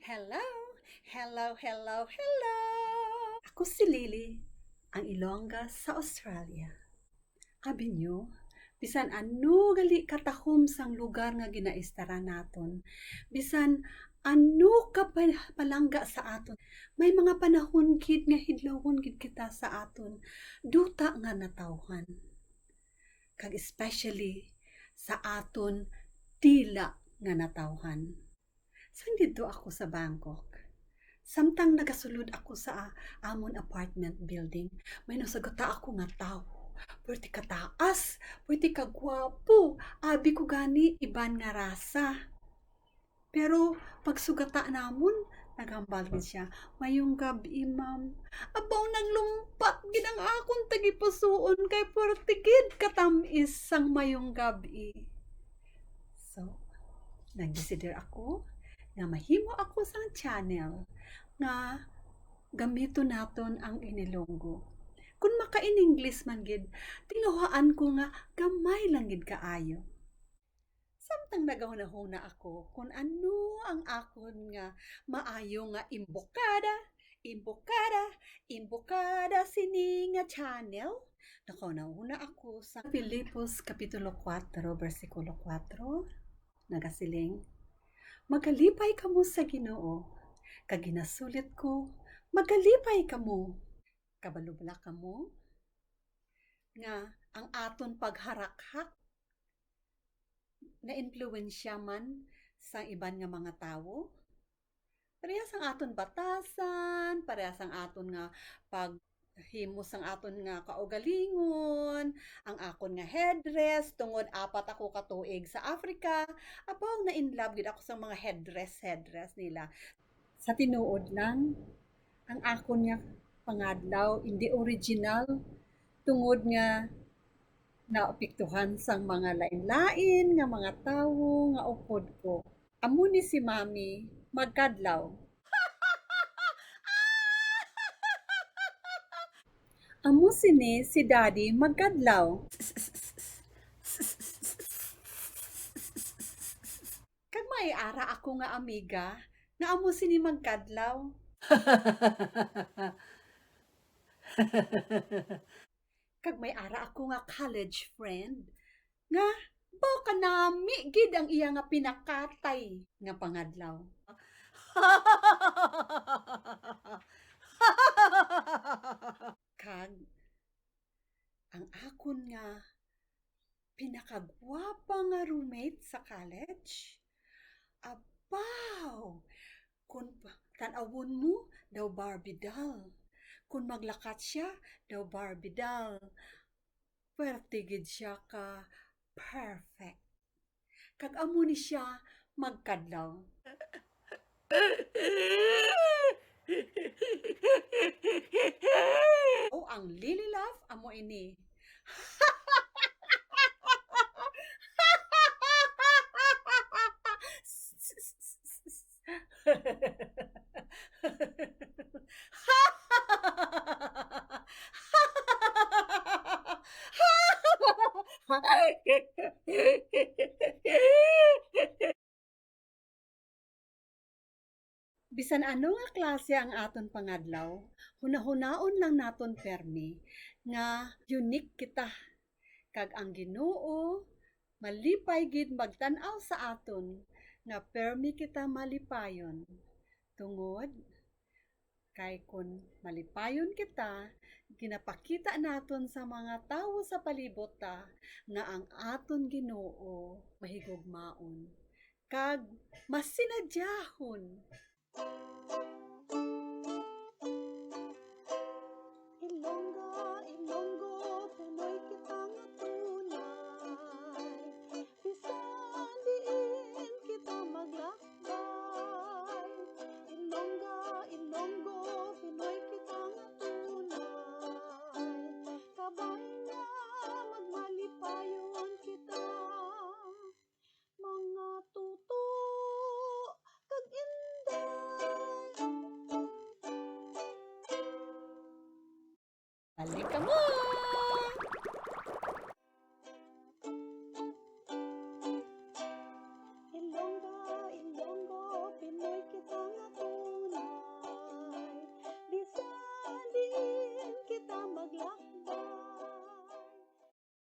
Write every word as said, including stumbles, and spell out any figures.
Hello! Hello, hello, hello! Ako si Lily, ang Ilongga sa Australia. Abi niyo, bisan ano gali katahom sang lugar nga ginaistarhan naton, bisan ano ka pa-, palangga sa aton, may mga panahon gid nga hidlawon gid kita sa aton duta nga natawhan. Kag especially sa aton dila nga natawhan. Sang didto ako sa Bangkok, samtang nagasulod ako sa amon apartment building, may nasugata ako nga tawo. Pwerte ka taas, pwerte ka gwapo. Abi ko gani, iban nga rasa. Pero pagsugata namon, naghambal gid sia, "Mayong gab-i, ma'am." Abaw, naglumpat gid ang akon tagipusoon kay pwerte gid katam-is sang "Mayong gab-i." So, nagdesider ako nga mahimo ako sang channel nga gamiton naton ang Inilonggo. Kung maka-in-English man gid, tinguhaan ko nga gamay lang gid kaayo. Samtang nagahunahuna ako kung ano ang akon nga maayo nga imbokada, imbokada, imbokada sini nga channel, nakahunahuna ako sa Filipos Kapitulo kuwatro, bersikulo kuwatro, nagasiling, "Magalipay kamo sa Ginoo, kag ginasulit ko, magalipay kamo." Kabalo bala kamo nga ang aton pagharakhak naimpluwensya man sang iban nga mga tawo? Parehas ang aton batasan, parehas ang aton nga paghimo sang aton nga kaugalingon, ang akon nga headdress, tungod apat ako ka tuig sa Africa, abaw, na-in love gid ako sa mga headdress, headdress nila. Sa tinuod lang, ang akon nga pangadlaw indi original, tungod nga naapektuhan sang mga lain-lain nga mga tawo nga upod ko. Amo ni si Mami magkadlaw. Amo sini si Daddy magkadlaw. Kag may ara ako nga amiga nga amo sini magkadlaw. Kag may ara ako nga college friend nga baw kanami gid ang iya nga pinakatay nga pangadlaw. Kag ang akon nga pinakagwapa nga roommate sa college, abaw, kung pa-, tan-awon mo, daw Barbie doll. Kung maglakat siya, daw Barbie doll. Pwerte gid siya ka perfect. Kag amo ni siya magkadlaw. Oh, ang Lily laugh, amo ini. Bisan ano nga klase ang aton pangadlaw, hunahunaon lang naton permi nga unique kita, kag ang Ginoo malipay gid magtan-aw sa aton nga permi kita malipayon, tungod kay kon malipayon kita, ginapakita naton sa mga tawo sa palibot ta nga ang aton Ginoo mahigugmaon kag masinadyahon. Ilongga, Ilonggo, Pinoy kita nga tunay. Bisan diin kita maglakbay. Ilongga, Ilonggo, Pinoy kita nga tunay. Kabay nga magmalipayon kita. Mga tuto kag inday. Balik kamo!